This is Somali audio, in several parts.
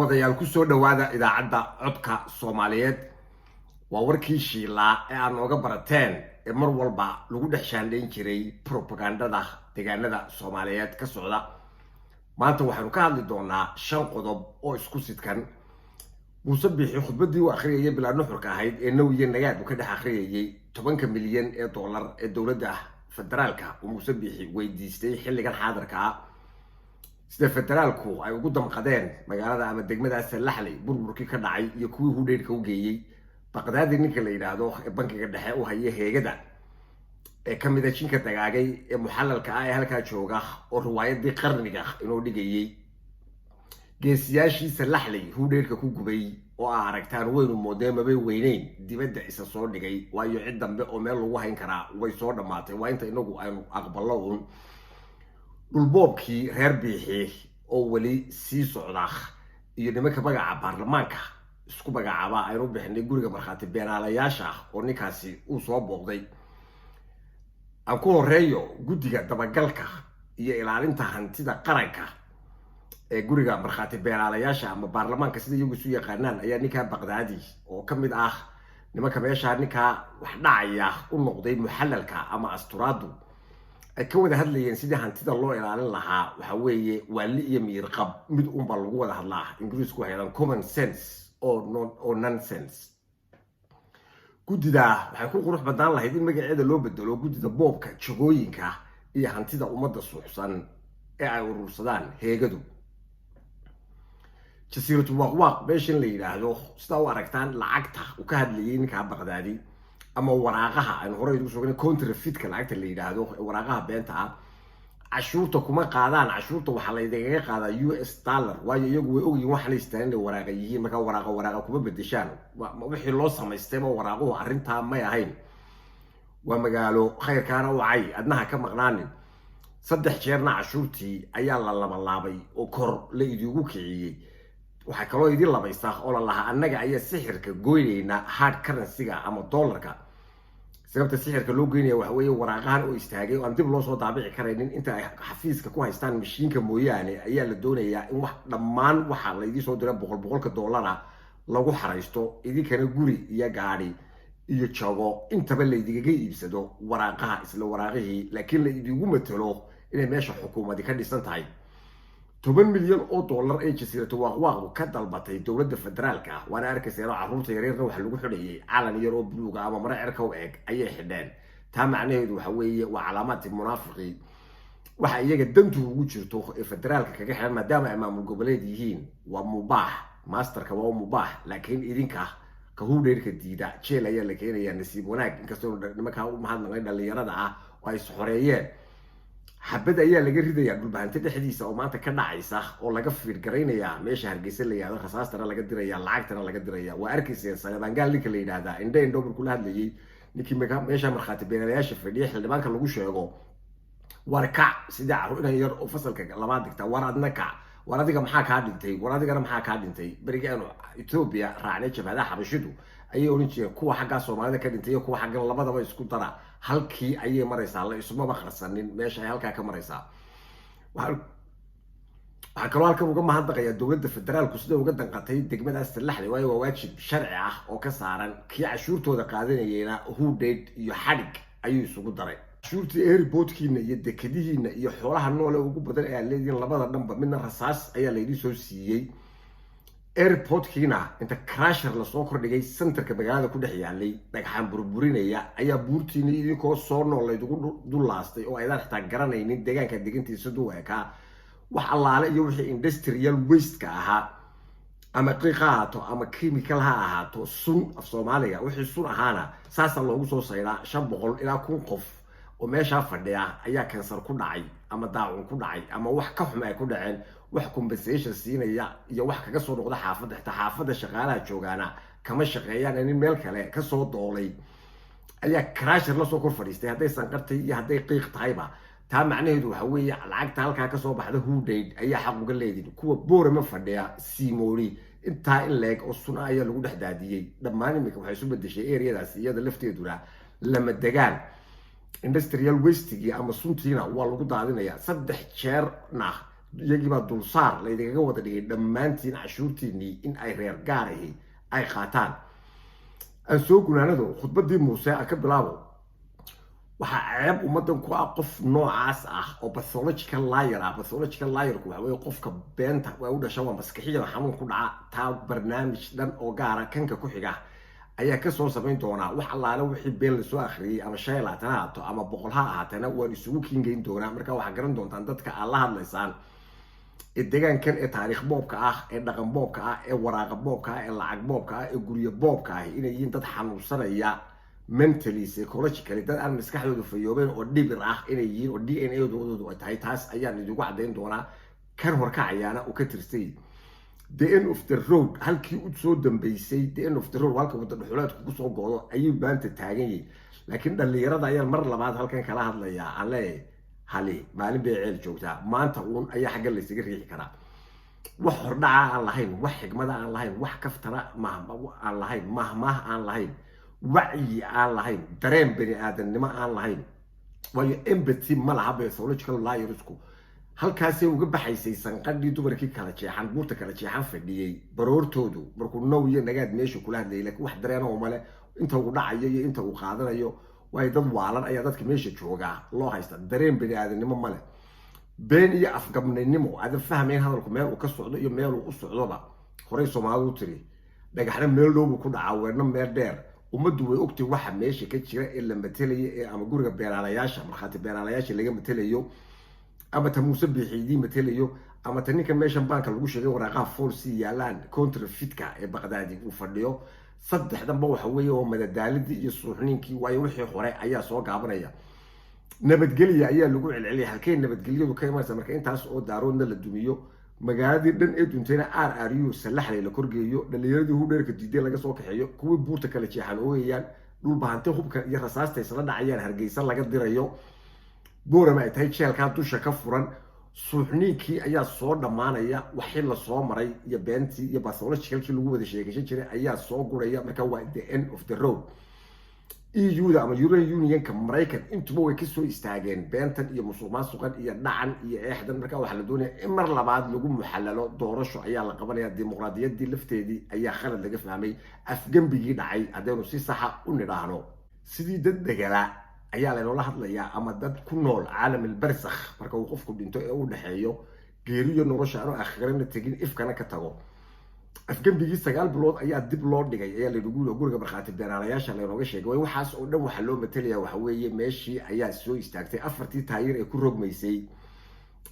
Wadayaal, kusoo dhowaada idaacadda Codka Soomaaliyeed. Waa warkii shiilaa ee aad nooga barateen ee mar walba lagu dhex shaandhayn jiray propagandada deegaanada Soomaaliyeed ka socda. Maanta waxaynu ka hadli doonaa shan qodob oo isku sidkan. Muuse Biixi khudbaddii uu akhriyayay bilaa nuxurka ahayd ee now iyo nagaad uu ka dhex akhriyayay, 10-ka milyan ee dollar ee dowladda federaalka uu Muuse Biixi weydiistay xilligan xaadirka ah, sida federaalku ay ugu damqadeen magaalada ama degmadaas Laxley burburkii ka dhacay iyo kuwii hudheyrka u geeyey, Baqdaadi ninka la yidhaahdo ee bankiga dhexe u haya heegada ee ka mida jinka dagaagay ee muxalalka ah ee halkaa jooga oo riwaayadii qarniga inoo dhigayey, geesiyaashiisa Laxley hudheyrka ku gubay oo aa aragtaan weynu moodee mabay weyneyn dibadda isa soo dhigay, waayo cid dambe oo meel lagu hayn karaa way soo dhammaatay. Waa inta inagu aynu aqballo uun. Dhulboobkii reer Biixi oo weli sii socda iyo nimanka magaca baarlamaanka isku magacaaba aynu bixinay guriga markhaati beenaalayaasha ah oo ninkaasi uu soo booqday. Aan ku horeeyo guddiga dabagalka iyo ilaalinta hantida qaranka ee guriga markhaati beenaalayaasha ama baarlamaanka sida iyagu isu yaqaanaan ayaa ninkaa Baqdaadi oo ka mid ah nimanka meesha ninkaa wax dhacaya u noqday muxalalka ama asturaadu ay ka wada hadlayeen sidii hantida loo ilaalin lahaa. Waxa weeye waali iyo miirqab mid unbaa lagu wada hadlaa. Ingiriisku waxay yidhahdaan "common sense or nonsense". Guddida waxay ku qurux badnaan lahayd in magaceeda loo bedelo guddida boobka jagooyinka iyo hantida ummadda suuxsan ee ay urursadaan heegadu. Jasiiratu Waaqwaaq meeshan la yidhaahdo, sidaa u aragtaan lacagta uu ka hadlayay ninkaa Baqdaadi ama waraaqaha aynu horey ugu sognay, counterfeitka lacagta la yidhaahdo ee waraaqaha beenta ah, cashuurta kuma qaadaan. Cashuurta waxaa laydinkaga qaadaa US dollar, waayo iyagu way ogyihin waxaana istaan inay waraaqa yihiin. Markaa waraaqa waraaqa kuma bedeshaan. Wixii loo samaystayba waraaquhu arrintaa may ahayn. Waa magaalo khayrkaana wacay adnaha ka maqnaanin. Saddex jeerna cashuurtii ayaa la labalaabay oo kor la idigu kiciyey. Waxaa kaloo idin labaysaa oo la lahaa annaga ayaa sixirka goynaynaa hard currency-ga ama dollarka. Sababta sixirka loo goynaya waxa weeye waraaqahan oo istaagay oo aan dib loo soo daabici karaynin inta ay xafiiska ku haystaan mashiinka mooyaane ayaa la doonayaa in wax dhammaan waxa laydii soo dira boqol boqolka dollara lagu xaraysto, idinkana guri iyo gaadhi iyo jago intaba laydigaga iibsado waraaqaha, isla waraaqihii, laakiin la idigu matalo inay meesha xukuumadi ka dhisan tahay. 10 milyan oo dollar ee Jasiiratu Waaqwaaqdu ka dalbatay dowladda federaalka ah waana arkayseeno. Carruurta yaryarna waxa lagu xidhayay calan yar oo buluuga ama mare cerka u eg ayay xidheen. Taa macnaheedu waxa weeye waa calaamaadki munaafiqii waxa iyaga dantu ugu jirto ee federaalka kaga xidhan, maadaama ay maamul goboleed yihiin. Waa mubaax, masterka waa mubaax, laakiin idinka ka hudheerka diida jeel ayaa la keenayaa. Nasiib wanaag, inkastoo nimankaa u mahadnaqay dhalinyarada ah oo ay isxoreeyeen, xabad ayaa laga ridayaa Dhulbahanti dhexdiisa oo maanta ka dhacaysa oo laga fiirgaraynayaa meesha Hargeysa la yihahdo, rasaastana laga diraya, lacagtana laga diraya. Waa arkayseen Saleebaangaal ninka la yidhaahdaa indhe indho markuu la hadlayay ninkii meesha markhaati beenalayaasha fadhiya, xildhibaanka lagu sheego, "War kac," sidii carruur inan yar oo fasalka labaad dhigta, "War adna kac, war adiga maxaa kaa dhintay, war adigana maxaa kaa dhintay?" Berigii aanu Etoobiya raacnay jabhadaha Xabashidu ayay odhan jireen kuwa xaggaa Soomaalida ka dhintay iyo kuwa xaggan labadaba isku dara. Halkii ayay maraysaa, la isumaba qarsanin meesha ay halkaa ka maraysaa. Waxaa kaloo halkan uga mahadnaqayaa dowladda federaalku sida uga danqatay degmadaas Sallaxley, waayo waa waajib sharci ah oo ka saaran. Kii cashuurtooda qaadanayeyna hudheyd iyo xadhig ayuu isugu daray. Cashuurtii airportkiina iyo dekadihiina iyo xoolaha noole ugu badan ee aad leedihiin labada dhanba midna rasaas ayaa laydin soo siiyey. Airportkiina inta crusher lasoo kordhigay centerka magaalada ku dhex yaalay dhagxaan burburinaya ayaa buurtiina idinkoo soo nool laydugu dullaastay oo aydaan xitaa garanaynin deegaanka degantiisa duu ekaa. Wax allaale iyo wixii industrial wasteka ahaa, ama qiiq ha ahaato ama chemical ha ahaato, sun af Soomaaliga, wixii sun ahaana saasaa loogu soo saydaa. 500 ilaa 1000 qof oo meeshaa fadhiya ayaa kansar ku dhacay ama daacun ku dhacay ama wax ka xum ay ku dhaceen. Wax compensation siinaya iyo wax kaga soo noqda xaafadda, xitaa xaafadda shaqaalaha joogaana kama shaqeeyaan. Nin meel kale kasoo doolay ayaa crusher lasoo kor fadhiistay, hadday sanqartay iyo hadday qiiq tahayba. Taa macnaheedu waxa weeye lacagta halkaa kasoo baxda hudhayd ayaa xaq uga leedin. Kuwa Boorama fadhiya siimoori intaa in leeg oo suna ayaa lagu dhex daadiyey. Dhammaan iminka waxay isu bedeshay areadaas iyada lafteeduna lama degaan. Industrial wastegii ama suntiina waa lagu daadinayaa saddex jeerna. Iyagiibaa dulsaar laydinkaga wada dhigay dhammaantiin cashuurtiinii in ay reer gaarahi ay qaataan. Aan soo gunaanado khudbaddii Muuse aan ka bilaabo. Waxaa ceeb ummaddan ku ah qof noocaas ah oo pathological liar ah. Pathological liarku waxa weye qofka beenta waa u dhasha, waa maskaxiyan xanuun ku dhaca. Taa barnaamij dhan oo gaara kanka ku xiga ayaa kasoo samayn doonaa. Wax allaale wixii been lasoo akhriyey, ama 25 ha ahaato ama 100 ha ahaatana, waan isugu kiingeyn doonaa. Marka waxaa garan doontaan dadka aad la hadlaysaan ee deegaankan, ee taariikh boobka ah, ee dhaqan boobka ah, ee waraaqa boobka ah, ee lacag boobka ah, ee guryo boobka ah, inay yihiin dad xanuunsanaya mentally, psychologically, dad aan maskaxdooda fayoobeen oo dhibir ah inay yihiin oo DNA doodu ay tahay. Taas ayaan idinku caddayn doonaa. Kan horkacayaana uu ka tirsay the end of the road, halkii u soo dambeysay. The end of the road, halka wadda dhuxuleedku kusoo go'do ayuu maanta taagan yahay. Laakiin dhallinyarada ayaan mar labaad halkan kala hadlayaa. Aan leeyahay, hali maalin bay ceel joogtaa, maanta uun ayaa xagga laysaga riixi karaa. Wax hordhaca aan lahayn, wax xigmada aan lahayn, wax kaftara aan lahayn, mahmaah aan lahayn, wacyi aan lahayn, dareen bani aadamnimo aan lahayn, waayo empathy ma laha pathological liarsku. Halkaasay uga baxaysay sanqadhii dumarkii kala jeexan, buurta kala jeexan fadhiyey, baroortoodu markuu Now iyo Nagaad meesha kula hadlayay. Laakiin wax dareena male inta uu dhacayo iyo inta uu qaadanayo, waayo dad waalan ayaa dadka meesha joogaa loo haysta. Dareen bani aadamnimo male, been iyo afgabnaynimo aadan fahmayn hadalku meel uu ka socdo iyo meel uu u socdoba. Horey Soomaalidu u tiri, dhagaxna meel dhow buu ku dhacaa, weerno meel dheer. Ummaddu way ogtay waxa meesha ka jira ee la matalaya, ee ama guriga beenaalayaasha, markhaati beenaalayaasha laga matelayo, ama ta Muuse Biixi matelayo, ama ta ninka meeshan baanka lagu sheegay waraaqaha false yaalaan, counterfeitka ee Baqdaadi uu fadhiyo. Saddexdanba waxa weeye oo madadaalidii iyo suuxniinkii, waayo wixii hore ayaa soo gaabanaya. Nabadgelya ayaa lagu celceliyay. Halkay nabadgelyadu ka imanaysa marka intaas oo daaroodna la dumiyo, magaaladii dhan ee duntayna RRU Salaxley la korgeeyo, dhalinyaradii hudheerka diiday laga soo kaxeeyo, kuwii buurta kala jeexan oogayaan, Dhulbahante hubka iyo rasaasta isla dhacayaan, Hargeysa laga dirayo, Boorama ay tahay jeelkaa dusha ka furan? Suuxniinkii ayaa soo dhammaanaya. Waxii lasoo maray iyo beentii iyo pathologicalkii lagu wada sheegashan jiray ayaa soo guraya. Marka waa the end of the road. EU-da ama European Unionka, Maraykan, intuba way kasoo istaageen beentan iyo musuq maasuqan iyo dhacan iyo eexdan. Marka waxaa la doonaya in mar labaad lagu muxallalo doorasho ayaa la qabanaya. Dimuqraadiyaddii lafteedii ayaa khalad laga fahmay. Afgembigii dhacay haddaynu si saxa u nidhaahno, sidii dad degala ayaa laynoola hadlayaa, ama dad ku nool caalam albarsakh, marka uu qofku dhinto ee u dhexeeyo geeriyo nolosha, aanu aakhirana tegin, ifkana ka tago. Afgembigii 9 bilood ayaa dib loo dhigay ayaa laynagu guriga markhaati beenaalayaasha laynooga sheegay. Way waxaas oo dhan waxaa loo matalaya waxa weeye meeshii ayaa soo istaagtay afartii taayir ee ku rogmaysay,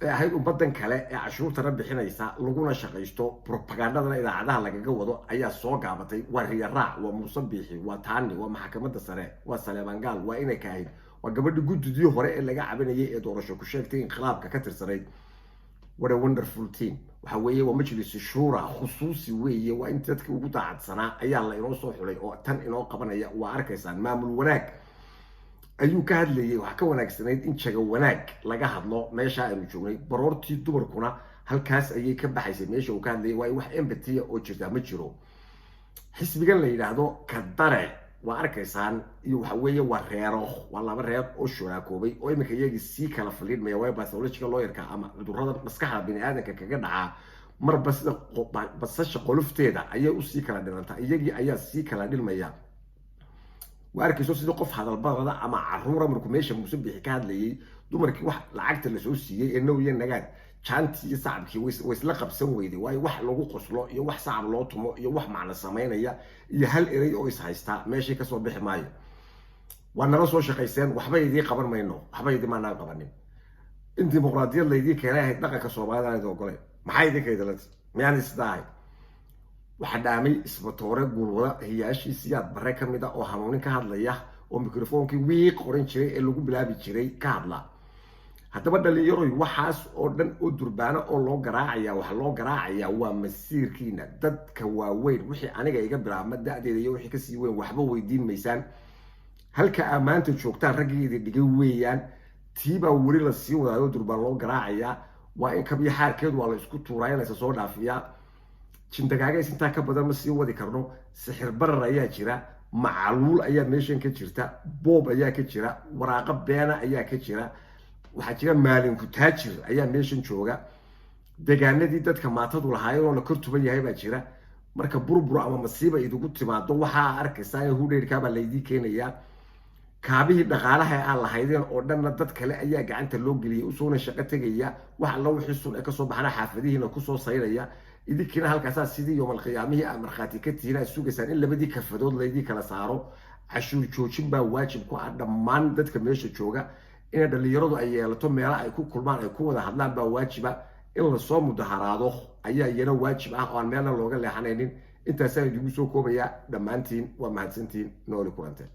ee ahayd ummadan kale ee cashuurtana bixinaysa, laguna shaqaysto, propagandadana idaacadaha lagaga wado ayaa soo gaabatay. Waa Riyaraac, waa Muuse Biixi, waa Taani, waa maxkamadda sare, waa Saleebaan Gaal, waa inay kahayd, waa gabadhii guddidii hore ee laga cabanayay ee doorasho ku sheegtay inqilaabka ka tirsanayd. What a wonderful team! Waxa weeye waa majlis shuura khusuusi weeye. Waa in dadkii ugu daacadsanaa ayaa la inoo soo xulay oo tan inoo qabanaya. Waa arkaysaan, maamul wanaag ayuu ka hadlayay. Waxaa ka wanaagsanayd in jago wanaag laga hadlo meesha aynu joognay. Baroortii dumarkuna halkaas ayay ka baxaysay meesha uu ka hadlayay, waayo wax empathy oo jirtaa ma jiro. Xisbigan la yidhaahdo Kadare waa arkaysaan, iyo waxa weeye waa reero, waa laba reer oo shuraakoobay oo iminka iyagii sii kala faliidmaya, waayo pathological liarka ama cudurrada maskaxda bini aadanka kaga dhacaa marba sida basasha qolofteeda ayay usii kala dhilantaa. Iyagii ayaa sii kala dhilmaya. Waa arkayso sidii qof hadalbadada ama caruura markuu meesha Muuse Bixi ka hadlayay. Dumarkii wax lacagta lasoo siiyey ee Now iyo Nagaad, jaantii iyo sacabkii way isla qabsan weyday, waayo wax lagu qoslo iyo wax sacab loo tumo iyo wax macno samaynaya iyo hal erey oo is haystaa meeshii kasoo bixi maayo. Waa nala soo shaqayseen, waxba idii qaban mayno, waxba idii maanaan qabanin. In dimuqraadiyad laydii keenay ahayd, dhaqanka Soomaalida aan idin ogolayn. Maxaa idinka idilanta miyaan sidaa ahayd? Waxaa dhaamay isbatoore guulwada hiyaashii Siyaad Bare ka mid a oo hanuunin ka hadlaya, oo mikrofoonkii wiiq oran jiray ee lagu bilaabi jiray ka hadla. Haddaba dhalinyaroy, waxaas oo dhan oo durbaano oo loo garaacaya, waxaa loo garaacayaa waa masiirkiina. Dadka waaweyn, wixii aniga iga bilaabma da-deeda iyo wixii kasii weyn, waxba weydiin maysaan. Halka aa maanta joogtaan raggii idin dhigay weeyaan. Tiibaa weli la sii wadaayo, durbaan loo garaacayaa. Waa in kabiyo xaarkeedu waa la isku tuuraa in laysa soo dhaafiyaa. Jindagaagays intaa ka badan ma sii wadi karno. Sixir barar ayaa jira, macaluul ayaa meeshan ka jirta, boob ayaa ka jira, waraaqo beena ayaa ka jira, waxaa jira maalinku taajir ayaa meeshan jooga. Degaanadii dadka maatadu lahaayeen oo la kor tuban yahay baa jira. Marka burbur ama masiiba idigu timaado, waxaa arkaysaa in hudheyrkaabaa laydii keenayaa. Kaabihii dhaqaalaha ee aan lahaydeen oo dhanna dad kale ayaa gacanta loo geliyay, usoona shaqo tegaya. Wax alla wixii sun ee kasoo baxna xaafadihiina kusoo saydhaya. Idinkiina halkaasaa sidii yoomalqiyaamihii aad markhaati ka tihiin, aad sugaysaan in labadii kafadood laydii kala saaro. Cashuur joojin baa waajib ku ah dhammaan dadka meesha jooga. Inay dhallinyaradu ay yeelato meelo ay ku kulmaan, ay ku wada hadlaan baa waajiba. In lasoo mudaharaado ayaa iyana waajib ah oo aan meelna looga leexanaynin. Intaasaan idigu soo koobayaa. Dhammaantiin waa mahadsantiin. Nooli kulanteen.